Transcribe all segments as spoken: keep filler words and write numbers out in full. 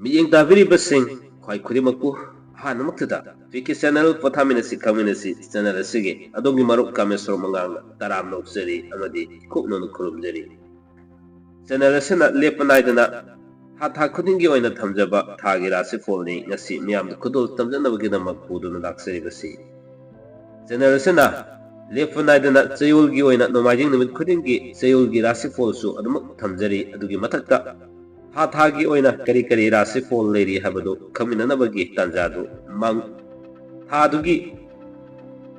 ꯃꯤꯠꯌꯦꯡ ꯇꯥꯕꯤꯔꯤꯕꯁꯤꯡ ꯈ꯭ꯋꯥꯏ ꯈꯨꯗꯤꯡꯃꯛꯄꯨ ꯑꯍꯥꯟꯕꯃꯛꯇꯗ ꯄꯤ ꯀꯦ ꯆꯦꯅꯦꯜ ꯄꯣꯊꯥꯃꯤꯟꯅꯁꯤ ꯈꯪꯃꯤꯟꯅꯁꯤ ꯆꯦꯅꯦꯜ ꯑꯁꯤꯒꯤ ꯑꯗꯣꯝꯒꯤ ꯃꯔꯨꯞ ꯀꯥꯃꯦꯁꯣꯔ ꯃꯉꯥꯡꯅ ꯇꯔꯥꯝꯅ ꯑꯣꯛꯆꯔꯤ ꯑꯃꯗꯤ ꯀꯨꯞꯅ ꯈꯨꯔꯨꯝꯖꯔꯤ꯫ ꯆꯦꯅꯦꯜ ꯑꯁꯤꯅ ꯂꯦꯞꯄ ꯅꯥꯏꯗꯅ ꯊꯥ ꯊꯥ ꯈꯨꯗꯤꯡꯒꯤ ꯑꯣꯏꯅ ꯊꯝꯖꯕ ꯊꯥꯒꯤ ꯔꯥꯁꯤꯐꯣꯜꯅꯤ ꯉꯁꯤ ꯃꯤꯌꯥꯝꯗ ꯈꯨꯗꯣꯜ ꯇꯝꯖꯅꯕꯒꯤꯗꯃꯛ ꯄꯨꯗꯨꯅ ꯂꯥꯛꯆꯔꯤꯕꯁꯤ꯫ ꯆꯦꯅꯦꯜ ꯑꯁꯤꯅ ꯂꯦꯞꯄ ꯅꯥꯏꯗꯅ ꯆꯌꯣꯜꯒꯤ ꯑꯣꯏꯅ ꯅꯣꯡꯃꯥꯏꯖꯤꯡ ꯅꯨꯃꯤꯠ ꯈꯨꯗꯤꯡꯒꯤ ꯆꯌꯣꯜꯒꯤ ꯔꯥꯁꯤꯐꯣꯜꯁꯨ ꯑꯗꯨꯃꯛ ꯊꯝꯖꯔꯤ꯫ ꯑꯗꯨꯒꯤ ꯃꯊꯛꯇ ꯊꯥ ꯊꯥꯒꯤ ꯑꯣꯏꯅ ꯀꯔꯤ ꯀꯔꯤ ꯔꯥꯁꯤꯐꯣꯜ ꯂꯩꯔꯤ ꯍꯥꯏꯕꯗꯨ ꯈꯪꯃꯤꯟꯅꯅꯕꯒꯤ ꯇꯥꯟꯖꯥꯗꯨ ꯃꯥꯡ-, ꯊꯥꯗꯨꯒꯤ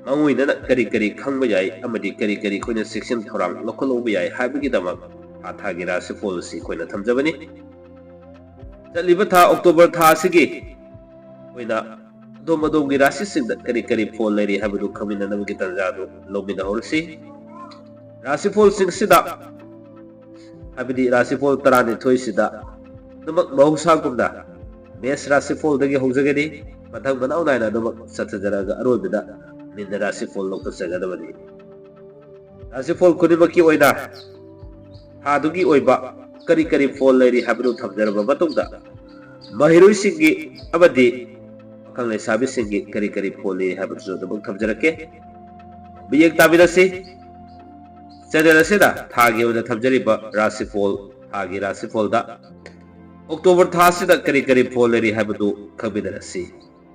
ꯃꯥꯡꯑꯣꯏꯅꯅ ꯀꯔꯤ ꯀꯔꯤ ꯈꯪꯕ ꯌꯥꯏ ꯑꯃꯗꯤ ꯀꯔꯤ ꯀꯔꯤ ꯑꯩꯈꯣꯏꯅ ꯆꯦꯛꯁꯤꯟ ꯊꯧꯔꯥꯡ ꯂꯧꯈꯠꯍꯧꯕ ꯌꯥꯏ ꯍꯥꯏꯕꯒꯤꯗꯃꯛ ꯊꯥ ꯊꯥꯒꯤ ꯔꯥꯁꯤꯐꯣꯜ ꯑꯁꯤ ꯑꯩꯈꯣꯏꯅ ꯊꯝꯖꯕꯅꯤ꯫ ꯆꯠꯂꯤꯕ ꯊꯥ ꯑꯣꯛꯇꯣꯕꯔ ꯊꯥ ꯑꯁꯤꯒꯤ ꯑꯣꯏꯅ ꯑꯗꯣꯝ ꯑꯗꯣꯝꯒꯤ ꯔꯥꯁꯤꯁꯤꯡꯗ ꯀꯔꯤ ꯀꯔꯤ ꯐꯣꯜ ꯂꯩꯔꯤ ꯍꯥꯏꯕꯗꯨ ꯈꯪꯃꯤꯟꯅꯅꯕꯒꯤ ꯇꯥꯟꯖꯥ ꯑꯗꯨ ꯂꯧꯃꯤꯟꯅꯍꯧꯔꯁꯤ꯫ ꯔꯥꯁꯤꯐꯣꯜꯁꯤꯡ ꯑꯁꯤꯗ, ꯍꯥꯏꯕꯗꯤ ꯔꯥꯁꯤꯐꯣꯜ ꯇꯔꯥꯅꯤꯊꯣꯏꯁꯤꯗ ꯑꯗꯨꯃꯛ ꯃꯍꯧꯁꯥꯒꯨꯝꯅ ꯃꯦꯁ ꯔꯥꯁꯤꯐꯣꯜꯗꯒꯤ ꯍꯧꯖꯒꯅꯤ꯫ ꯃꯊꯪ ꯃꯅꯥꯎ ꯅꯥꯏꯅ ꯑꯗꯨꯃꯛ ꯆꯠꯊꯖꯔꯒ ꯑꯔꯣꯏꯕꯗ ꯃꯤꯟ ꯔꯥꯁꯤꯐꯣꯜ ꯂꯧꯈꯠꯆꯒꯗꯕꯅꯤ꯫ ꯔꯥꯁꯤꯐꯣꯜ ꯈꯨꯗꯤꯡꯃꯛꯀꯤ ꯑꯣꯏꯅ ꯊꯥꯗꯨꯒꯤ ꯑꯣꯏꯕ ꯀꯔꯤ ꯀꯔꯤ ꯐꯣꯜ ꯂꯩꯔꯤ ꯍꯥꯏꯕꯗꯨ ꯊꯝꯖꯔꯕ ꯃꯇꯨꯡꯗ, ꯃꯍꯩꯔꯣꯏꯁꯤꯡꯒꯤ ꯑꯃꯗꯤ ꯄꯥꯈꯪ ꯂꯩꯁꯥꯕꯤꯁꯤꯡꯒꯤ ꯀꯔꯤ ꯀꯔꯤ ꯐꯣꯜ ꯂꯩꯔꯤ ꯍꯥꯏꯕꯗꯨꯁꯨ ꯑꯗꯨꯃꯛ ꯊꯝꯖꯔꯛꯀꯦ꯫ ꯃꯤꯠꯌꯦꯡ ꯇꯥꯃꯤꯟꯅꯁꯤ꯫ ꯆꯦꯅꯦꯜ ꯑꯁꯤꯗ ꯊꯥꯒꯤ ꯑꯣꯏꯅ ꯊꯝꯖꯔꯤꯕ ꯔꯥꯁꯤꯐꯣꯜ, ꯊꯥꯒꯤ ꯔꯥꯁꯤꯐꯣꯜꯗ ꯑꯣꯛꯇꯣꯕꯔ ꯊꯥ ꯑꯁꯤꯗ ꯀꯔꯤ ꯀꯔꯤ ꯐꯣꯜ ꯂꯩꯔꯤ ꯍꯥꯏꯕꯗꯨ ꯈꯪꯃꯤꯟꯅꯔꯁꯤ꯫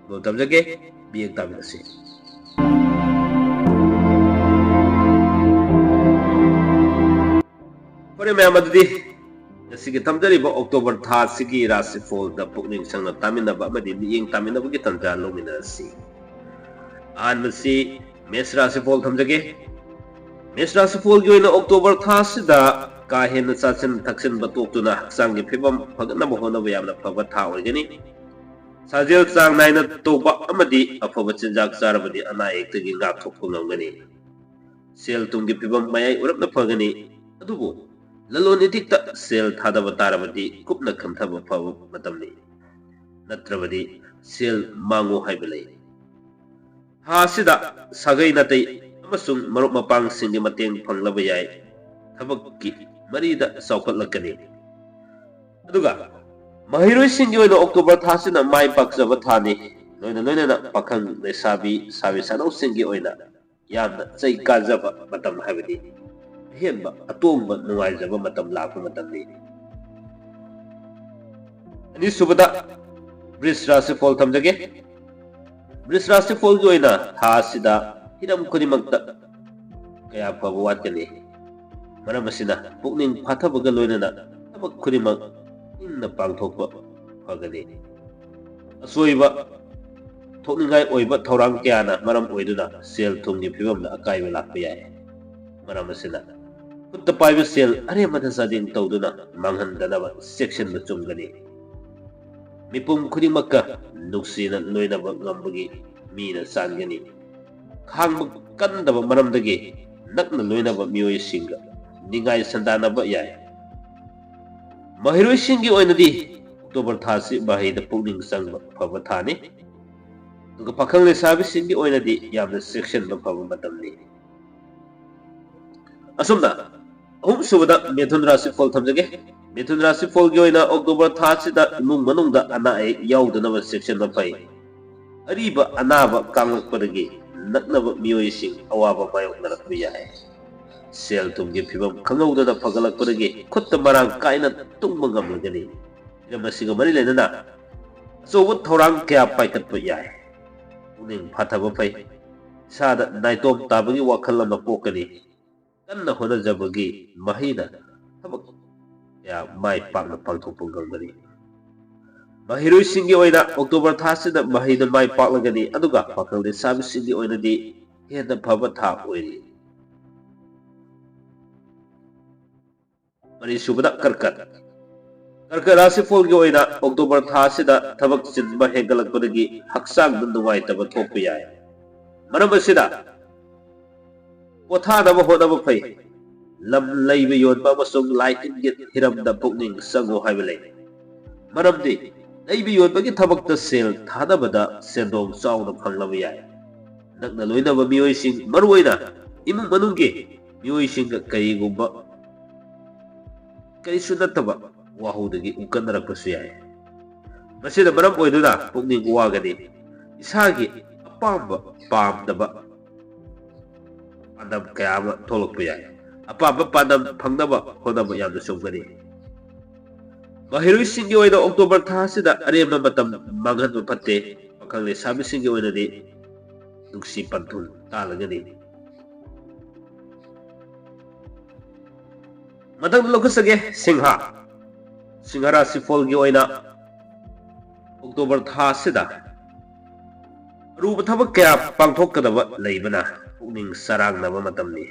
ꯂꯣꯟ ꯇꯝꯖꯒꯦ, ꯃꯤꯠꯌꯦꯡ ꯇꯥꯃꯤꯟꯅꯁꯤ꯫ ꯐꯔꯦ ꯃꯌꯥꯝ, ꯑꯗꯨꯗꯤ ꯉꯁꯤꯒꯤ ꯊꯝꯖꯔꯤꯕ ꯑꯣꯛꯇꯣꯕꯔ ꯊꯥ ꯑꯁꯤꯒꯤ ꯔꯥꯁꯤꯐꯣꯜꯗ ꯄꯨꯛꯅꯤꯡ ꯆꯪꯅ ꯇꯥꯃꯤꯟꯅꯕ ꯑꯃꯗꯤ ꯃꯤꯠꯌꯦꯡ ꯇꯥꯃꯤꯟꯅꯕꯒꯤ ꯇꯥꯟꯖꯥ ꯂꯧꯃꯤꯟꯅꯔꯁꯤ꯫ ꯑꯍꯥꯟꯕꯁꯤ ꯃꯦꯁ ꯔꯥꯁꯤꯐꯣꯜ ꯊꯝꯖꯒꯦ꯫ ꯃꯦꯁ ꯔꯥꯁꯤꯐꯣꯜꯒꯤ ꯑꯣꯏꯅ ꯑꯣꯛꯇꯣꯕꯔ ꯊꯥ ꯑꯁꯤꯗ ꯀꯥ ꯍꯦꯟꯅ ꯆꯥꯁꯤꯟ ꯊꯛꯆꯤꯟꯕ ꯇꯣꯛꯇꯨꯅ ꯍꯛꯆꯥꯡꯒꯤ ꯐꯤꯕꯝ ꯐꯒꯠꯅꯕ ꯍꯣꯠꯅꯕ ꯌꯥꯝꯅ ꯐꯕ ꯊꯥ ꯑꯣꯏꯒꯅꯤ꯫ ꯁꯥꯖꯦꯜ ꯆꯥꯡ ꯅꯥꯏꯅ ꯇꯧꯕ ꯑꯃꯗꯤ ꯑꯐꯕ ꯆꯤꯟꯖꯥꯛ ꯆꯥꯔꯕꯗꯤ ꯑꯅꯥ ꯑꯌꯦꯛꯇꯒꯤ ꯉꯥꯛꯊꯣꯛꯄ ꯉꯝꯒꯅꯤ꯫ ꯁꯦꯜ ꯊꯨꯝꯒꯤ ꯐꯤꯕꯝ ꯃꯌꯥꯏ ꯑꯣꯏꯔꯞꯅ ꯐꯒꯅꯤ, ꯑꯗꯨꯕꯨ ꯂꯂꯣꯟ ꯏꯇꯤꯛꯇ ꯁꯦꯜ ꯊꯥꯗꯕ ꯇꯥꯔꯕꯗꯤ ꯀꯨꯞꯅ ꯈꯟꯊꯕ ꯐꯕ ꯃꯇꯝꯅꯤ, ꯅꯠꯇ꯭ꯔꯕꯗꯤ ꯁꯦꯜ ꯃꯥꯡꯉꯨ ꯍꯥꯏꯕ ꯂꯩ꯫ ꯊꯥ ꯑꯁꯤꯗ ꯁꯥꯒꯩ ꯅꯥꯇꯩ ꯑꯃꯁꯨꯡ ꯃꯔꯨꯞ ꯃꯄꯥꯡꯁꯤꯡꯒꯤ ꯃꯇꯦꯡ ꯐꯪꯂꯕ ꯌꯥꯏ꯫ ꯊꯕꯛꯀꯤ ꯃꯔꯤꯗ ꯆꯥꯎꯈꯠꯂꯛꯀꯅꯤ꯫ ꯑꯗꯨꯒ ꯃꯍꯩꯔꯣꯏꯁꯤꯡꯒꯤ ꯑꯣꯏꯅ ꯑꯣꯛꯇꯣꯕꯔ ꯊꯥꯁꯤꯅ ꯃꯥꯏ ꯄꯥꯛꯆꯕ ꯊꯥꯅꯤ꯫ ꯂꯣꯏꯅ ꯂꯣꯏꯅꯅ ꯄꯥꯈꯪ ꯂꯩꯁꯥꯕꯤ ꯁꯥꯕꯤ ꯁꯥꯅꯧꯁꯤꯡꯒꯤ ꯑꯣꯏꯅ ꯌꯥꯝꯅ ꯆꯩ ꯀꯥꯖꯕ ꯃꯇꯝ ꯍꯥꯏꯕꯗꯤ ꯑꯍꯦꯟꯕ ꯑꯇꯣꯡꯕ ꯅꯨꯡꯉꯥꯏꯖꯕ ꯃꯇꯝ ꯂꯥꯛꯄ ꯃꯇꯝꯅꯤ꯫ ꯑꯅꯤꯁꯨꯕꯗ ꯕ꯭ꯔꯤꯖ ꯔꯥꯁꯤꯐꯣꯜ ꯊꯝꯖꯒꯦ꯫ ꯕ꯭ꯔꯤꯖ ꯔꯥꯁꯤꯐꯣꯜꯒꯤ ꯑꯣꯏꯅ ꯊꯥ ꯑꯁꯤꯗ ꯍꯤꯔꯝ ꯈꯨꯗꯤꯡꯃꯛꯇ ꯀꯌꯥ ꯐꯕ ꯋꯥꯠꯀꯅꯤ꯫ ꯃꯔꯝ ꯑꯁꯤꯅ ꯄꯨꯛꯅꯤꯡ ꯐꯥꯊꯕꯒ ꯂꯣꯏꯅꯅ ꯊꯕꯛ ꯈꯨꯗꯤꯡꯃꯛ ꯏꯪꯅ ꯄꯥꯡꯊꯣꯛꯄ ꯐꯒꯅꯤ꯫ ꯑꯁꯣꯏꯕ ꯊꯣꯛꯅꯤꯡꯉꯥꯏ ꯑꯣꯏꯕ ꯊꯧꯔꯥꯡ ꯀꯌꯥꯅ ꯃꯔꯝ ꯑꯣꯏꯗꯨꯅ ꯁꯦꯜ ꯊꯨꯝꯒꯤ ꯐꯤꯕꯝꯗ ꯑꯀꯥꯏꯕ ꯂꯥꯛꯄ ꯌꯥꯏ꯫ ꯃꯔꯝ ꯑꯁꯤꯅ ꯈꯨꯠꯇ ꯄꯥꯏꯕ ꯁꯦꯜ ꯑꯔꯦꯝꯕꯗ ꯆꯥꯗꯤꯡ ꯇꯧꯗꯨꯅ ꯃꯥꯡꯍꯟꯗꯅꯕ ꯆꯦꯛꯁꯤꯟꯕ ꯆꯨꯝꯒꯅꯤ꯫ ꯃꯤꯄꯨꯝ ꯈꯨꯗꯤꯡꯃꯛꯀ ꯅꯨꯡꯁꯤꯅ ꯂꯣꯏꯅꯕ ꯉꯝꯕꯒꯤ ꯃꯤꯅ ꯆꯥꯟꯒꯅꯤ꯫ ꯈꯥꯡꯕ ꯀꯟꯗꯕ ꯃꯔꯝꯗꯒꯤ ꯅꯛꯅ ꯂꯣꯏꯅꯕ ꯃꯤꯑꯣꯏꯁꯤꯡꯒ ꯅꯤꯡꯉꯥꯏ ꯁꯟꯗꯥꯅꯕ ꯌꯥꯏ꯫ ꯃꯍꯩꯔꯣꯏꯁꯤꯡꯒꯤ ꯑꯣꯏꯅꯗꯤ ꯑꯣꯛꯇꯣꯕꯔ ꯊꯥ ꯑꯁꯤ ꯃꯍꯩꯗ ꯄꯨꯛꯅꯤꯡ ꯆꯪꯕ ꯐꯕ ꯊꯥꯅꯤ꯫ ꯑꯗꯨꯒ ꯄꯥꯈꯪ ꯂꯩꯁꯥꯕꯤꯁꯤꯡꯒꯤ ꯑꯣꯏꯅꯗꯤ ꯌꯥꯝꯅ ꯆꯦꯛꯁꯤꯟꯕ ꯐꯕ ꯃꯇꯝꯅꯤ꯫ ꯑꯁꯨꯝꯅ ꯑꯍꯨꯝꯁꯨꯕꯗ ꯃꯤꯊꯨꯟ ꯔꯥꯁꯤꯐꯣꯜ ꯊꯝꯖꯒꯦ꯫ ꯃꯤꯊꯨꯟ ꯔꯥꯁꯤꯐꯣꯜꯒꯤ ꯑꯣꯏꯅ ꯑꯣꯛꯇꯣꯕꯔ ꯊꯥ ꯑꯁꯤꯗ ꯏꯃꯨꯡ ꯃꯅꯨꯡꯗ ꯑꯅꯥ ꯑꯌꯦꯛ ꯌꯥꯎꯗꯅꯕ ꯆꯦꯛꯁꯤꯟꯕ ꯐꯩ꯫ ꯑꯔꯤꯕ ꯑꯅꯥꯕ ꯀꯥꯡꯂꯛꯄꯗꯒꯤ ꯅꯛꯅꯕ ꯃꯤꯑꯣꯏꯁꯤꯡ ꯑꯋꯥꯕ ꯃꯥꯌꯣꯛꯅꯔꯛꯄ ꯌꯥꯏ꯫ ꯁꯦꯜ ꯊꯨꯝꯒꯤ ꯐꯤꯕꯝ ꯈꯪꯍꯧꯗꯅ ꯐꯒꯠꯂꯛꯄꯗꯒꯤ ꯈꯨꯠꯇ ꯃꯔꯥꯡ ꯀꯥꯏꯅ ꯇꯨꯡꯕ ꯉꯝꯂꯒꯅꯤ꯫ ꯍꯤꯔꯝ ꯑꯁꯤꯒ ꯃꯔꯤ ꯂꯩꯅꯅ ꯑꯆꯧꯕ ꯊꯧꯔꯥꯡ ꯀꯌꯥ ꯄꯥꯏꯈꯠꯄ ꯌꯥꯏ꯫ ꯄꯨꯛꯅꯤꯡ ꯐꯥꯊꯕ ꯐꯩ꯫ ꯏꯁꯥꯗ ꯅꯥꯏꯇꯣꯝ ꯇꯥꯕꯒꯤ ꯋꯥꯈꯜ ꯑꯃ ꯄꯣꯛꯀꯅꯤ꯫ ꯀꯟꯅ ꯍꯣꯠꯅꯖꯕꯒꯤ ꯃꯍꯩꯅ ꯊꯕꯛ ꯀꯌꯥ ꯃꯥꯏ ꯄꯥꯛꯅ ꯄꯥꯡꯊꯣꯛꯄ ꯉꯝꯒꯅꯤ꯫ ꯃꯍꯩꯔꯣꯏꯁꯤꯡꯒꯤ ꯑꯣꯏꯅ ꯑꯣꯛꯇꯣꯕꯔ ꯊꯥꯁꯤꯗ ꯃꯍꯩꯗ ꯃꯥꯏ ꯄꯥꯛꯂꯒꯅꯤ, ꯑꯗꯨꯒ ꯄꯥꯈꯪ ꯂꯩꯁꯥꯕꯤꯁꯤꯡꯒꯤ ꯑꯣꯏꯅꯗꯤ ꯍꯦꯟꯅ ꯐꯕ ꯊꯥ ꯑꯣꯏꯔꯤ꯫ ꯃꯔꯤꯁꯨꯕꯗ ꯀꯔꯀꯠ꯫ ꯀꯔꯀꯠ ꯔꯥꯁꯤꯐꯣꯜꯒꯤ ꯑꯣꯏꯅ ꯑꯣꯛꯇꯣꯕꯔ ꯊꯥ ꯑꯁꯤꯗ ꯊꯕꯛ ꯆꯤꯟꯕ ꯍꯦꯟꯒꯠꯂꯛꯄꯗꯒꯤ ꯍꯛꯆꯥꯡꯗ ꯅꯨꯡꯉꯥꯏꯇꯕ ꯊꯣꯛꯄ ꯌꯥꯏ꯫ ꯃꯔꯝ ꯑꯁꯤꯅ ꯄꯣꯊꯥꯅꯕ ꯍꯣꯠꯅꯕ ꯐꯩ꯫ ꯂꯝ ꯂꯩꯕ ꯌꯣꯟꯕ ꯑꯃꯁꯨꯡ ꯂꯥꯏ ꯇꯤꯟꯒꯤ ꯍꯤꯔꯝꯗ ꯄꯨꯛꯅꯤꯡ ꯆꯪꯉꯨ ꯍꯥꯏꯕ ꯂꯩ꯫ ꯃꯔꯝꯗꯤ ꯂꯩꯕ ꯌꯣꯟꯕꯒꯤ ꯊꯕꯛꯇ ꯁꯦꯜ ꯊꯥꯗꯕꯗ ꯁꯦꯟꯗꯣꯡ ꯆꯥꯎꯅ ꯐꯪꯂꯕ ꯌꯥꯏ꯫ ꯅꯛꯅ ꯂꯣꯏꯅꯕ ꯃꯤꯑꯣꯏꯁꯤꯡ, ꯃꯔꯨꯑꯣꯏꯅ ꯏꯃꯨꯡ ꯃꯅꯨꯡꯒꯤ ꯃꯤꯑꯣꯏꯁꯤꯡꯒ ꯀꯔꯤꯒꯨꯝꯕ ꯀꯔꯤꯁꯨ ꯅꯠꯇꯕ ꯋꯥꯍꯧꯗꯒꯤ ꯎꯀꯠꯅꯔꯛꯄꯁꯨ ꯌꯥꯏ꯫ ꯃꯁꯤꯅ ꯃꯔꯝ ꯑꯣꯏꯗꯨꯅ ꯄꯨꯛꯅꯤꯡ ꯋꯥꯒꯅꯤ꯫ ꯏꯁꯥꯒꯤ ꯑꯄꯥꯝꯕ ꯄꯥꯝꯗꯕ ꯄꯥꯟꯗꯝ ꯀꯌꯥ ꯑꯃ ꯊꯣꯛꯂꯛꯄ ꯌꯥꯏ꯫ ꯑꯄꯥꯝꯕ ꯄꯥꯟꯗꯝ ꯐꯪꯅꯕ ꯍꯣꯠꯅꯕ ꯌꯥꯝꯅ ꯆꯨꯝꯒꯅꯤ꯫ ꯃꯍꯩꯔꯣꯏꯁꯤꯡꯒꯤ ꯑꯣꯏꯅ ꯑꯣꯛꯇꯣꯕꯔ ꯊꯥ ꯑꯁꯤꯗ ꯑꯔꯦꯝꯕ ꯃꯇꯝ ꯃꯥꯡꯍꯟꯕ ꯐꯠꯇꯦ꯫ ꯄꯥꯈꯪ ꯂꯩꯁꯥꯕꯤꯁꯤꯡꯒꯤ ꯑꯣꯏꯅꯗꯤ ꯅꯨꯡꯁꯤ ꯄꯟꯊꯨꯡ ꯇꯥꯜꯂꯒꯅꯤ꯫ ꯃꯊꯪꯗ ꯂꯧꯈꯠꯆꯒꯦ, ꯁꯤꯡꯍ꯫ ꯁꯤꯡꯍ ꯔꯥꯁꯤꯐꯣꯜꯒꯤ ꯑꯣꯏꯅ ꯑꯣꯛꯇꯣꯕꯔ ꯊꯥ ꯑꯁꯤꯗ ꯑꯔꯨꯕ ꯊꯕꯛ ꯀꯌꯥ ꯄꯥꯡꯊꯣꯛꯀꯗꯕ ꯂꯩꯕꯅ ꯄꯨꯛꯅꯤꯡ ꯆꯔꯥꯡꯅꯕ ꯃꯇꯝꯅꯤ꯫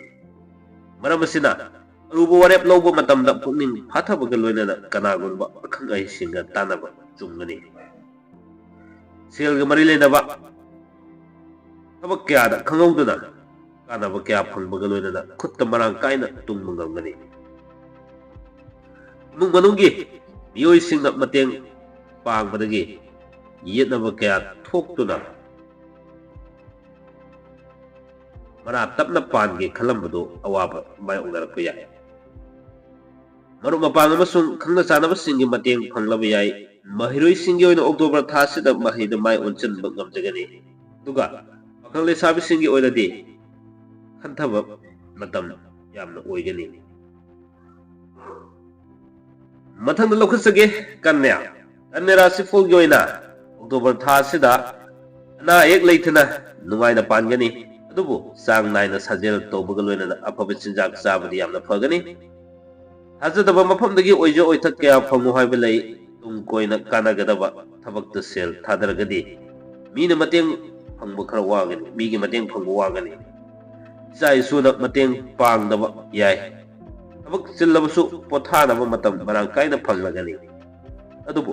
ꯃꯔꯝ ꯑꯁꯤꯅ, ꯑꯔꯨꯕ ꯋꯥꯔꯦꯞ ꯂꯧꯕ ꯃꯇꯝꯗ ꯄꯨꯛꯅꯤꯡ ꯐꯥꯊꯕꯒ ꯂꯣꯏꯅꯅ ꯀꯅꯥꯒꯨꯝꯕ ꯑꯈꯪ ꯑꯍꯩꯁꯤꯡꯒ ꯇꯥꯟꯅꯕ ꯆꯨꯝꯒꯅꯤ꯫ ꯁꯦꯜꯒ ꯃꯔꯤ ꯂꯩꯅꯕ ꯊꯕꯛ ꯀꯌꯥꯗ ꯈꯪꯍꯧꯗꯅ ꯀꯥꯟꯅꯕ ꯀꯌꯥ ꯐꯪꯕꯒ ꯂꯣꯏꯅꯅ ꯈꯨꯠꯇ ꯃꯔꯥꯡ ꯀꯥꯏꯅ ꯇꯨꯡꯕ ꯉꯝꯒꯅꯤ꯫ ꯏꯃꯨꯡ ꯃꯅꯨꯡꯒꯤ ꯃꯤꯑꯣꯏꯁꯤꯡꯅ ꯃꯇꯦꯡ ꯄꯥꯡꯕꯗꯒꯤ ꯌꯦꯠꯅꯕ ꯀꯌꯥ ꯊꯣꯛꯇꯨꯅ ꯃꯔꯥ ꯇꯞꯅ ꯄꯥꯟꯒꯦ ꯈꯜꯂꯝꯕꯗꯨ ꯑꯋꯥꯕ ꯃꯥꯌꯣꯛꯅꯔꯛꯄ ꯌꯥꯏ꯫ ꯃꯔꯨꯞ ꯃꯄꯥꯡ ꯑꯃꯁꯨꯡ ꯈꯪꯅ ꯆꯥꯟꯅꯕꯁꯤꯡꯒꯤ ꯃꯇꯦꯡ ꯐꯪꯂꯕ ꯌꯥꯏ꯫ ꯃꯍꯩꯔꯣꯏꯁꯤꯡꯒꯤ ꯑꯣꯏꯅ ꯑꯣꯛꯇꯣꯕꯔ ꯊꯥ ꯑꯁꯤꯗ ꯃꯍꯩꯗ ꯃꯥꯏ ꯑꯣꯟꯁꯤꯟꯕ ꯉꯝꯖꯒꯅꯤ꯫ ꯑꯗꯨꯒ ꯄꯥꯈꯪ ꯂꯩꯁꯥꯕꯤꯁꯤꯡꯒꯤ ꯑꯣꯏꯅꯗꯤ ꯈꯟꯊꯕ ꯃꯇꯝ ꯌꯥꯝꯅ ꯑꯣꯏꯒꯅꯤ꯫ ꯃꯊꯪꯗ ꯂꯧꯈꯠꯆꯒꯦ, ꯀꯟꯌꯥ꯫ ꯀꯟꯌꯥ ꯔꯥꯁꯤꯐꯣꯜꯒꯤ ꯑꯣꯏꯅ ꯑꯣꯛꯇꯣꯕꯔ ꯊꯥ ꯑꯁꯤꯗ ꯑꯅꯥ ꯑꯌꯦꯛ ꯂꯩꯇꯅ ꯅꯨꯡꯉꯥꯏꯅ ꯄꯥꯟꯒꯅꯤ, ꯑꯗꯨꯕꯨ ꯆꯥꯡ ꯅꯥꯏꯅ ꯁꯥꯖꯦꯜ ꯇꯧꯕꯒ ꯂꯣꯏꯅꯅ ꯑꯐꯕ ꯆꯤꯟꯖꯥꯛ ꯆꯥꯕꯗꯤ ꯌꯥꯝꯅ ꯐꯒꯅꯤ꯫ ꯊꯥꯖꯗꯕ ꯃꯐꯝꯗꯒꯤ ꯑꯣꯏꯖ ꯑꯣꯏꯊꯛ ꯀꯌꯥ ꯐꯪꯉꯨ ꯍꯥꯏꯕ ꯂꯩ꯫ ꯇꯨꯡ ꯀꯣꯏꯅ ꯀꯥꯟꯅꯒꯗꯕ ꯊꯕꯛꯇ ꯁꯦꯜ ꯊꯥꯗꯔꯒꯗꯤ ꯃꯤꯅ ꯃꯇꯦꯡ ꯐꯪꯕ ꯈꯔ ꯋꯥꯒꯅꯤ, ꯃꯤꯒꯤ ꯃꯇꯦꯡ ꯐꯪꯕ ꯋꯥꯒꯅꯤ꯫ ꯏꯆꯥ ꯏꯁꯨꯅ ꯃꯇꯦꯡ ꯄꯥꯡꯗꯕ ꯌꯥꯏ꯫ ꯊꯕꯛ ꯆꯤꯜꯂꯕꯁꯨ ꯄꯣꯊꯥꯅꯕ ꯃꯇꯝ ꯃꯔꯥꯡ ꯀꯥꯏꯅ ꯐꯪꯂꯒꯅꯤ꯫ ꯑꯗꯨꯕꯨ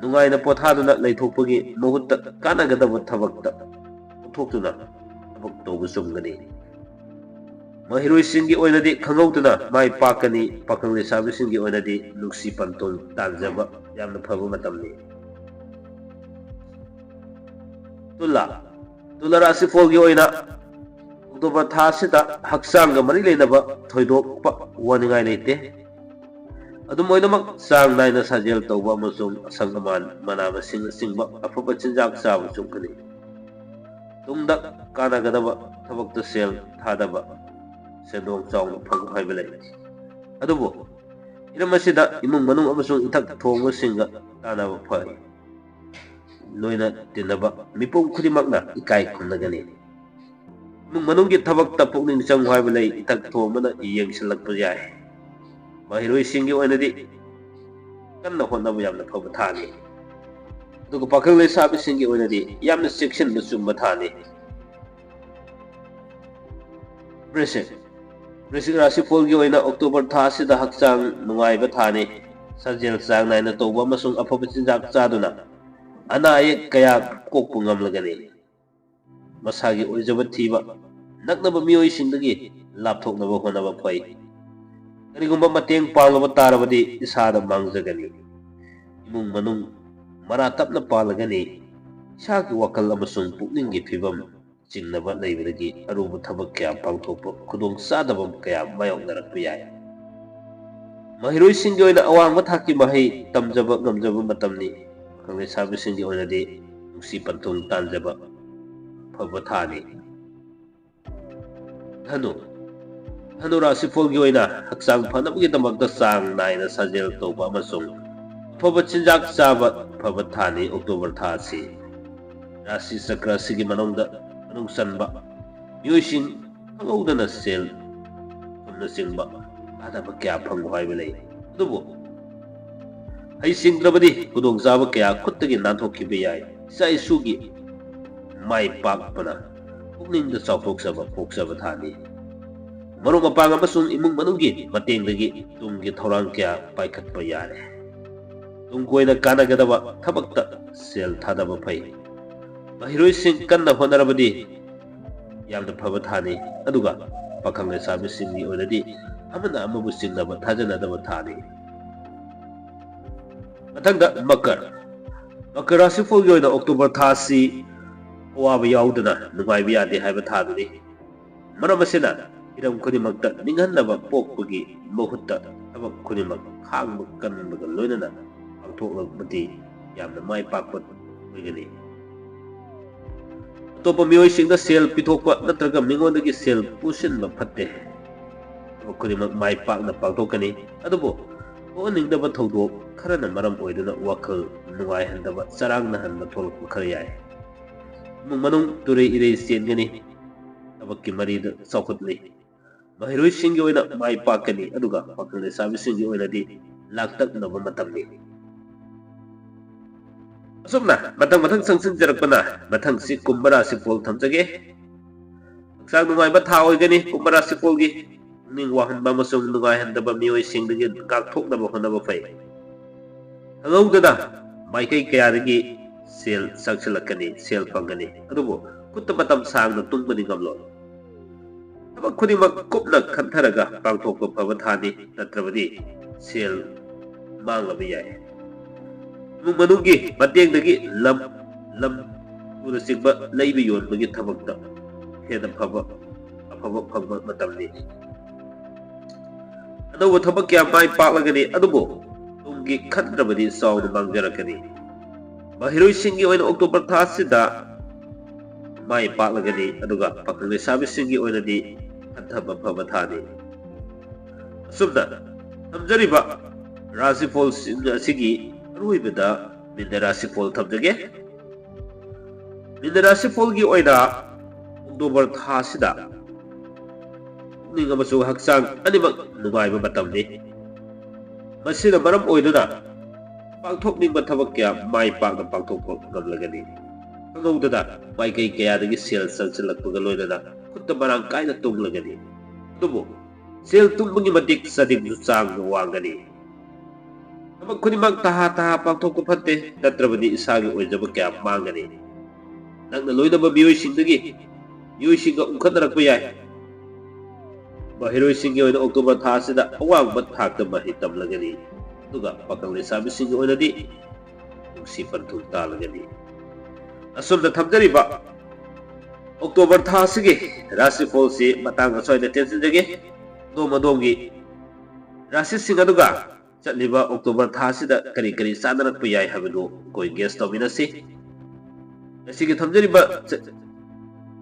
ꯅꯨꯡꯉꯥꯏꯅ ꯄꯣꯊꯥꯗꯨꯅ ꯂꯩꯊꯣꯛꯄꯒꯤ ꯃꯍꯨꯠꯇ ꯀꯥꯟꯅꯒꯗꯕ ꯊꯕꯛꯇ ꯑꯣꯟꯊꯣꯛꯇꯨꯅ ꯊꯕꯛ ꯇꯧꯕ ꯆꯨꯝꯒꯅꯤ꯫ ꯃꯍꯩꯔꯣꯏꯁꯤꯡꯒꯤ ꯑꯣꯏꯅꯗꯤ ꯈꯪꯍꯧꯗꯅ ꯃꯥꯏ ꯄꯥꯛꯀꯅꯤ꯫ ꯄꯥꯈꯪ ꯂꯩꯁꯥꯕꯤꯁꯤꯡꯒꯤ ꯑꯣꯏꯅꯗꯤ ꯅꯨꯡꯁꯤ ꯄꯟꯊꯨꯡ ꯇꯥꯟꯖꯕ ꯌꯥꯝꯅ ꯐꯕ ꯃꯇꯝꯅꯤ꯫ ꯇꯨꯂꯥ, ꯇꯨꯂꯥ ꯔꯥꯁꯤꯐꯣꯜꯒꯤ ꯑꯣꯏꯅ ꯑꯣꯛꯇꯣꯕꯔ ꯊꯥ ꯑꯁꯤꯗ ꯍꯛꯆꯥꯡꯒ ꯃꯔꯤ ꯂꯩꯅꯕ ꯊꯣꯏꯗꯣꯛꯄ ꯋꯥꯅꯤꯡꯉꯥꯏ ꯂꯩꯇꯦ꯫ ꯑꯗꯨꯝ ꯑꯣꯏꯅꯃꯛ, ꯆꯥꯡ ꯅꯥꯏꯅ ꯁꯥꯖꯦꯜ ꯇꯧꯕ ꯑꯃꯁꯨꯡ ꯑꯁꯪ ꯑꯃꯥꯟ, ꯃꯅꯥ ꯃꯁꯤꯡꯅꯆꯤꯡꯕ ꯑꯐꯕ ꯆꯤꯟꯖꯥꯛ ꯆꯥꯕ ꯆꯨꯝꯒꯅꯤ꯫ ꯇꯨꯡꯗ ꯀꯥꯟꯅꯒꯗꯕ ꯊꯕꯛꯇ ꯁꯦꯜ ꯊꯥꯗꯕ, ꯁꯦꯟꯗꯣꯡ ꯆꯥꯎꯅ ꯐꯪꯕ ꯍꯥꯏꯕ ꯂꯩ꯫ ꯑꯗꯨꯕꯨ ꯍꯤꯔꯝ ꯑꯁꯤꯗ ꯏꯃꯨꯡ ꯃꯅꯨꯡ ꯑꯃꯁꯨꯡ ꯏꯊꯛ ꯊꯣꯡꯕꯁꯤꯡꯒ ꯇꯥꯟꯅꯕ ꯐꯩ꯫ ꯂꯣꯏꯅ ꯇꯤꯟꯅꯕ ꯃꯤꯄꯨꯝ ꯈꯨꯗꯤꯡꯃꯛꯅ ꯏꯀꯥꯏ ꯈꯨꯝꯅꯒꯅꯤ꯫ ꯏꯃꯨꯡ ꯃꯅꯨꯡꯒꯤ ꯊꯕꯛꯇ ꯄꯨꯛꯅꯤꯡ ꯆꯪꯉꯨ ꯍꯥꯏꯕ ꯂꯩ, ꯏꯊꯛ ꯊꯣꯡꯕꯅ ꯌꯦꯡꯁꯤꯜꯂꯛꯄ ꯌꯥꯏ꯫ ꯃꯍꯩꯔꯣꯏꯁꯤꯡꯒꯤ ꯑꯣꯏꯅꯗꯤ ꯀꯟꯅ ꯍꯣꯠꯅꯕ ꯌꯥꯝꯅ ꯐꯕ ꯊꯥꯅꯤ꯫ ꯑꯗꯨꯒ ꯄꯥꯈꯪ ꯂꯩꯁꯥꯕꯤꯁꯤꯡꯒꯤ ꯑꯣꯏꯅꯗꯤ ꯌꯥꯝꯅ ꯆꯦꯛꯁꯤꯟꯕ ꯆꯨꯝꯕ ꯊꯥꯅꯤ꯫ ꯕ꯭ꯔꯤꯁꯤꯛ ꯕ꯭ꯔꯤꯁꯤꯛ ꯔꯥꯁꯤꯐꯣꯜꯒꯤ ꯑꯣꯏꯅ ꯑꯣꯛꯇꯣꯕꯔ ꯊꯥ ꯑꯁꯤꯗ ꯍꯛꯆꯥꯡ ꯅꯨꯡꯉꯥꯏꯕ ꯊꯥꯅꯤ꯫ ꯁꯥꯖꯦꯜ ꯆꯥꯡ ꯅꯥꯏꯅ ꯇꯧꯕ ꯑꯃꯁꯨꯡ ꯑꯐꯕ ꯆꯤꯟꯖꯥꯛ ꯆꯥꯗꯨꯅ ꯑꯅꯥ ꯑꯌꯦꯛ ꯀꯌꯥ ꯀꯣꯛꯄ ꯉꯝꯂꯒꯅꯤ꯫ ꯃꯁꯥꯒꯤ ꯑꯣꯏꯖꯕ ꯊꯤꯕ, ꯅꯛꯅꯕ ꯃꯤꯑꯣꯏꯁꯤꯡꯗꯒꯤ ꯂꯥꯞꯊꯣꯛꯅꯕ ꯍꯣꯠꯅꯕ ꯐꯩ꯫ ꯀꯔꯤꯒꯨꯝꯕ ꯃꯇꯦꯡ ꯄꯥꯡꯂꯕ ꯇꯥꯔꯕꯗꯤ ꯏꯁꯥꯗ ꯃꯥꯡꯖꯒꯅꯤ꯫ ꯏꯃꯨꯡ ꯃꯅꯨꯡ ꯃꯔꯥ ꯇꯞꯅ ꯄꯥꯜꯂꯒꯅꯤ꯫ ꯏꯁꯥꯒꯤ ꯋꯥꯈꯜ ꯑꯃꯁꯨꯡ ꯄꯨꯛꯅꯤꯡꯒꯤ ꯐꯤꯕꯝ ꯆꯤꯡꯅꯕ ꯂꯩꯕꯗꯒꯤ ꯑꯔꯨꯕ ꯊꯕꯛ ꯀꯌꯥ ꯄꯥꯡꯊꯣꯛꯄ ꯈꯨꯗꯣꯡ ꯆꯥꯗꯕ ꯀꯌꯥ ꯃꯥꯌꯣꯛꯅꯔꯛꯄ ꯌꯥꯏ꯫ ꯃꯍꯩꯔꯣꯏꯁꯤꯡꯒꯤ ꯑꯣꯏꯅ ꯑꯋꯥꯡꯕ ꯊꯥꯛꯀꯤ ꯃꯍꯩ ꯇꯝꯖꯕ ꯉꯝꯖꯕ ꯃꯇꯝꯅꯤ꯫ ꯄꯥꯈꯪ ꯂꯩꯁꯥꯕꯤꯁꯤꯡꯒꯤ ꯑꯣꯏꯅꯗꯤ ꯅꯨꯡꯁꯤ ꯄꯟꯊꯨꯡ ꯇꯥꯟꯖꯕ ꯐꯕ ꯊꯥꯅꯤ꯫ ꯙꯅꯨ ꯙꯅꯨ ꯔꯥꯁꯤꯐꯣꯜꯒꯤ ꯑꯣꯏꯅ ꯍꯛꯆꯥꯡ ꯐꯅꯕꯒꯤꯗꯃꯛꯇ ꯆꯥꯡ ꯅꯥꯏꯅ ꯁꯥꯖꯦꯜ ꯇꯧꯕ ꯑꯃꯁꯨꯡ ꯑꯐꯕ ꯆꯤꯟꯖꯥꯛ ꯆꯥꯕ ꯐꯕ ꯊꯥꯅꯤ꯫ ꯑꯣꯛꯇꯣꯕꯔ ꯊꯥ ꯑꯁꯤ ꯔꯥꯁꯤ ꯆꯀ꯭ꯔ ꯑꯁꯤꯒꯤ ꯃꯅꯨꯡꯗ ꯃꯅꯨꯡ ꯆꯟꯕ ꯃꯤꯑꯣꯏꯁꯤꯡ ꯈꯪꯍꯧꯗꯅ ꯁꯦꯜ ꯊꯨꯝꯅꯆꯤꯡꯕ ꯀꯥꯟꯅꯕ ꯀꯌꯥ ꯐꯪꯕ ꯍꯥꯏꯕ ꯂꯩ꯫ ꯑꯗꯨꯕꯨ ꯍꯩꯁꯤꯡꯗ꯭ꯔꯕꯗꯤ ꯈꯨꯗꯣꯡꯆꯥꯕ ꯀꯌꯥ ꯈꯨꯠꯇꯒꯤ ꯅꯥꯟꯊꯣꯛꯈꯤꯕ ꯌꯥꯏ꯫ ꯏꯆꯥ ꯏꯁꯨꯒꯤ ꯃꯥꯏ ꯄꯥꯛꯄꯅ ꯄꯨꯛꯅꯤꯡꯗ ꯆꯥꯎꯊꯣꯛꯆꯕ ꯄꯣꯛꯆꯕ ꯊꯥꯅꯤ꯫ ꯃꯔꯨꯞ ꯃꯄꯥꯡ ꯑꯃꯁꯨꯡ ꯏꯃꯨꯡ ꯃꯅꯨꯡꯒꯤ ꯃꯇꯦꯡꯗꯒꯤ ꯇꯨꯡꯒꯤ ꯊꯧꯔꯥꯡ ꯀꯌꯥ ꯄꯥꯏꯈꯠꯄ ꯌꯥꯔꯦ꯫ ꯇꯨꯡ ꯀꯣꯏꯅ ꯀꯥꯟꯅꯒꯗꯕ ꯊꯕꯛꯇ ꯁꯦꯜ ꯊꯥꯗꯕ ꯐꯩ꯫ ꯃꯍꯩꯔꯣꯏꯁꯤꯡ ꯀꯟꯅ ꯍꯣꯠꯅꯔꯕꯗꯤ ꯌꯥꯝꯅ ꯐꯕ ꯊꯥꯅꯤ, ꯑꯗꯨꯒ ꯄꯥꯈꯪ ꯂꯩꯁꯥꯕꯤꯁꯤꯡꯒꯤ ꯑꯣꯏꯅꯗꯤ ꯑꯃꯅ ꯑꯃꯕꯨ ꯆꯤꯡꯅꯕ ꯊꯥꯖꯅꯗꯕ ꯊꯥꯅꯤ꯫ ꯃꯊꯪꯗ ꯃꯀꯔ꯫ ꯃꯀꯔ ꯔꯥꯁꯤꯐꯣꯜꯒꯤ ꯑꯣꯏꯅ ꯑꯣꯛꯇꯣꯕꯔ ꯊꯥ ꯑꯁꯤ ꯑꯋꯥꯕ ꯌꯥꯎꯗꯅ ꯅꯨꯡꯉꯥꯏꯕ ꯌꯥꯗꯦ ꯍꯥꯏꯕ ꯊꯥꯗꯨꯅꯤ꯫ ꯃꯔꯝ ꯑꯁꯤꯅ ꯍꯤꯔꯝ ꯈꯨꯗꯤꯡꯃꯛꯇ ꯅꯤꯡꯍꯟꯅꯕ ꯄꯣꯛꯄꯒꯤ ꯃꯍꯨꯠꯇ ꯊꯕꯛ ꯈꯨꯗꯤꯡꯃꯛ ꯈꯥꯡꯕ ꯀꯟꯕꯒ ꯂꯣꯏꯅꯅ ꯄꯥꯡꯊꯣꯛꯂꯕꯗꯤ ꯌꯥꯝꯅ ꯃꯥꯏ ꯄꯥꯛꯄ ꯑꯣꯏꯒꯅꯤ꯫ ꯑꯇꯣꯞꯄ ꯃꯤꯑꯣꯏꯁꯤꯡꯗ ꯁꯦꯜ ꯄꯤꯊꯣꯛꯄ ꯅꯠꯇ꯭ꯔꯒ ꯃꯤꯉꯣꯟꯗꯒꯤ ꯁꯦꯜ ꯄꯨꯁꯤꯟꯕ ꯐꯠꯇꯦ꯫ ꯊꯕꯛ ꯈꯨꯗꯤꯡꯃꯛ ꯃꯥꯏ ꯄꯥꯛꯅ ꯄꯥꯡꯊꯣꯛꯀꯅꯤ, ꯑꯗꯨꯕꯨ ꯊꯣꯛꯍꯟꯅꯤꯡꯗꯕ ꯊꯧꯗꯣꯛ ꯈꯔꯅ ꯃꯔꯝ ꯑꯣꯏꯗꯨꯅ ꯋꯥꯈꯜ ꯅꯨꯡꯉꯥꯏꯍꯟꯗꯕ, ꯆꯔꯥꯡꯅꯍꯟꯕ ꯊꯣꯛꯂꯛꯄ ꯈꯔ ꯌꯥꯏ꯫ ꯏꯃꯨꯡ ꯃꯅꯨꯡ ꯇꯨꯔꯩ ꯏꯔꯩ ꯆꯦꯟꯒꯅꯤ꯫ ꯊꯕꯛꯀꯤ ꯃꯔꯤꯗ ꯆꯥꯎꯈꯠꯂꯤ꯫ ꯃꯍꯩꯔꯣꯏꯁꯤꯡꯒꯤ ꯑꯣꯏꯅ ꯃꯥꯏ ꯄꯥꯛꯀꯅꯤ, ꯑꯗꯨꯒ ꯄꯥꯈꯪ ꯂꯩꯁꯥꯕꯤꯁꯤꯡꯒꯤ ꯑꯣꯏꯅꯗꯤ ꯂꯥꯡꯇꯛꯅꯕ ꯃꯇꯝꯅꯤ꯫ ꯑꯁꯨꯝꯅ ꯃꯊꯪ ꯃꯊꯪ ꯆꯪꯁꯤꯟꯖꯔꯛꯄꯅ ꯃꯊꯪꯁꯤ ꯀꯨꯝꯚ ꯔꯥꯁꯤꯐꯣꯜ ꯊꯝꯖꯒꯦ꯫ ꯍꯛꯆꯥꯡ ꯅꯨꯡꯉꯥꯏꯕ ꯊꯥ ꯑꯣꯏꯒꯅꯤ ꯀꯨꯝꯚ ꯔꯥꯁꯤꯐꯣꯜꯒꯤ꯫ ꯄꯨꯛꯅꯤꯡ ꯋꯥꯍꯟꯕ ꯑꯃꯁꯨꯡ ꯅꯨꯡꯉꯥꯏꯍꯟꯗꯕ ꯃꯤꯑꯣꯏꯁꯤꯡꯗꯒꯤ ꯉꯥꯛꯊꯣꯛꯅꯕ ꯍꯣꯠꯅꯕ ꯐꯩ꯫ ꯈꯪꯍꯧꯗꯅ ꯃꯥꯏꯀꯩ ꯀꯌꯥꯗꯒꯤ ꯁꯦꯜ ꯆꯪꯁꯤꯜꯂꯛꯀꯅꯤ, ꯁꯦꯜ ꯐꯪꯒꯅꯤ, ꯑꯗꯨꯕꯨ ꯈꯨꯠꯇ ꯃꯇꯝ ꯁꯥꯡꯅ ꯇꯨꯡꯕꯗꯤ ꯉꯝꯂꯣꯏ꯫ ꯊꯕꯛ ꯈꯨꯗꯤꯡꯃꯛ ꯀꯨꯞꯅ ꯈꯟꯊꯔꯒ ꯄꯥꯡꯊꯣꯛꯄ ꯐꯕ ꯊꯥꯅꯤ, ꯅꯠꯇ꯭ꯔꯕꯗꯤ ꯁꯦꯜ ꯃꯥꯡꯂꯕ ꯌꯥꯏ꯫ ꯏꯃꯨꯡ ꯃꯅꯨꯡꯒꯤ ꯃꯇꯦꯡꯗꯒꯤ ꯂꯝ, ꯂꯝ ꯇꯨꯅꯆꯤꯡꯕ ꯂꯩꯕ ꯌꯣꯟꯕꯒꯤ ꯊꯕꯛꯇ ꯍꯦꯟꯅ ꯐꯕ, ꯑꯐꯕ ꯐꯪꯕ ꯃꯇꯝꯅꯤ꯫ ꯑꯅꯧꯕ ꯊꯕꯛ ꯀꯌꯥ ꯃꯥꯏ ꯄꯥꯛꯂꯒꯅꯤ, ꯑꯗꯨꯕꯨ ꯇꯨꯡꯒꯤ ꯈꯟꯗ꯭ꯔꯕꯗꯤ ꯆꯥꯎꯅ ꯃꯥꯡꯖꯔꯛꯀꯅꯤ꯫ ꯃꯍꯩꯔꯣꯏꯁꯤꯡꯒꯤ ꯑꯣꯏꯅ ꯑꯣꯛꯇꯣꯕꯔ ꯊꯥ ꯑꯁꯤꯗ ꯃꯥꯏ ꯄꯥꯛꯂꯒꯅꯤ, ꯑꯗꯨꯒ ꯄꯥꯈꯪ ꯂꯩꯁꯥꯕꯤꯁꯤꯡꯒꯤ ꯑꯣꯏꯅꯗꯤ ꯈꯟꯊꯕ ꯐꯕ ꯊꯥꯅꯤ꯫ ꯑꯁꯨꯝꯅ ꯊꯝꯖꯔꯤꯕ ꯔꯥꯁꯤꯐꯣꯜꯁꯤꯡ ꯑꯁꯤꯒꯤ ꯑꯔꯣꯏꯕꯗ ꯃꯤꯅ ꯔꯥꯁꯤꯐꯣꯜ ꯊꯝꯖꯒꯦ꯫ ꯃꯤꯅ ꯔꯥꯁꯤꯐꯣꯜꯒꯤ ꯑꯣꯏꯅ ꯑꯣꯛꯇꯣꯕꯔ ꯊꯥ ꯑꯁꯤꯗ ꯄꯨꯛꯅꯤꯡ ꯑꯃꯁꯨꯡ ꯍꯛꯆꯥꯡ ꯑꯅꯤꯃꯛ ꯅꯨꯡꯉꯥꯏꯕ ꯃꯇꯝꯅꯤ꯫ ꯃꯁꯤꯅ ꯃꯔꯝ ꯑꯣꯏꯗꯨꯅ ꯄꯥꯡꯊꯣꯛꯅꯤꯡꯕ ꯊꯕꯛ ꯀꯌꯥ ꯃꯥꯏ ꯄꯥꯛꯅ ꯄꯥꯡꯊꯣꯛꯄ ꯉꯝꯂꯒꯅꯤ꯫ ꯈꯪꯍꯧꯗꯅ ꯃꯥꯏꯀꯩ ꯀꯌꯥꯗꯒꯤ ꯁꯦꯜ ꯆꯪꯁꯤꯜꯂꯛꯄꯒ ꯂꯣꯏꯅꯅ ꯈꯨꯠꯇ ꯃꯔꯥꯡ ꯀꯥꯏꯅ ꯇꯨꯡꯂꯒꯅꯤ꯫ ꯑꯗꯨꯕꯨ ꯁꯦꯜ ꯇꯨꯡꯕꯒꯤ ꯃꯇꯤꯛ ꯆꯥꯗꯤꯡꯁꯨ ꯆꯥꯡꯗ ꯋꯥꯡꯒꯅꯤ꯫ ꯊꯕꯛ ꯈꯨꯗꯤꯡꯃꯛ ꯇꯍꯥ ꯇꯍꯥ ꯄꯥꯡꯊꯣꯛꯄ ꯐꯠꯇꯦ, ꯅꯠꯇ꯭ꯔꯕꯗꯤ ꯏꯁꯥꯒꯤ ꯑꯣꯏꯖꯕ ꯀꯌꯥ ꯃꯥꯡꯒꯅꯤ꯫ ꯅꯛꯅ ꯂꯣꯏꯅꯕ ꯃꯤꯑꯣꯏꯁꯤꯡꯗꯒꯤ, ꯃꯤꯑꯣꯏꯁꯤꯡꯒ ꯎꯪꯈꯠꯅꯔꯛꯄ ꯌꯥꯏ꯫ ꯃꯍꯩꯔꯣꯏꯁꯤꯡꯒꯤ ꯑꯣꯏꯅ ꯑꯣꯛꯇꯣꯕꯔ ꯊꯥ ꯑꯁꯤꯗ ꯑꯋꯥꯡꯕ ꯊꯥꯛꯇ ꯃꯍꯩ ꯇꯝꯂꯒꯅꯤ, ꯑꯗꯨꯒ ꯄꯥꯈꯪ ꯂꯩꯁꯥꯕꯤꯁꯤꯡꯒꯤ ꯑꯣꯏꯅꯗꯤ ꯅꯨꯡꯁꯤ ꯄꯟꯊꯨꯡ ꯇꯥꯜꯂꯒꯅꯤ꯫ ꯑꯁꯨꯝꯅ ꯊꯝꯖꯔꯤꯕ ꯑꯣꯛꯇꯣꯕꯔ ꯊꯥ ꯑꯁꯤꯒꯤ ꯔꯥꯁꯤꯐꯣꯜꯁꯤ ꯃꯇꯥꯡ ꯑꯁ꯭ꯋꯥꯏꯗ ꯇꯦꯟꯁꯤꯟꯖꯒꯦ꯫ ꯑꯗꯣꯝ ꯑꯗꯣꯝꯒꯤ ꯔꯥꯁꯤꯁꯤꯡ ꯑꯗꯨꯒ ꯆꯠꯂꯤꯕ ꯑꯣꯛꯇꯣꯕꯔ ꯊꯥ ꯑꯁꯤꯗ ꯀꯔꯤ ꯀꯔꯤ ꯆꯥꯅꯔꯛꯄ ꯌꯥꯏ ꯍꯥꯏꯕꯗꯨ ꯑꯩꯈꯣꯏ ꯒꯦꯁ ꯇꯧꯃꯤꯟꯅꯁꯤ꯫ ꯉꯁꯤꯒꯤ ꯊꯝꯖꯔꯤꯕ ꯆ-,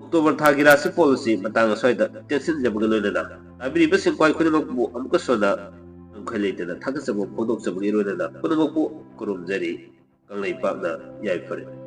ꯑꯣꯛꯇꯣꯕꯔ ꯊꯥꯒꯤ ꯔꯥꯁꯤꯐꯣꯜ ꯑꯁꯤ ꯃꯇꯥꯡ ꯑꯁ꯭ꯋꯥꯏꯗ ꯇꯦꯟꯁꯤꯟꯖꯕꯒ ꯂꯣꯏꯅꯅ ꯇꯥꯕꯤꯔꯤꯕꯁꯤꯡ ꯈ꯭ꯋꯥꯏ ꯈꯨꯗꯤꯡꯃꯛꯄꯨ ꯑꯃꯨꯛꯀꯁꯨ ꯍꯟꯅ ꯉꯝꯈꯩ ꯂꯩꯇꯅ ꯊꯥꯒꯠꯆꯕ ꯐꯣꯡꯗꯣꯛꯆꯕꯒꯤ ꯂꯣꯏꯅꯅ ꯄꯨꯝꯅꯃꯛꯄꯨ ꯈꯨꯔꯨꯝꯖꯔꯤ꯫ ꯀꯪꯂꯩꯄꯥꯛꯅ ꯌꯥꯏꯐꯔꯦ꯫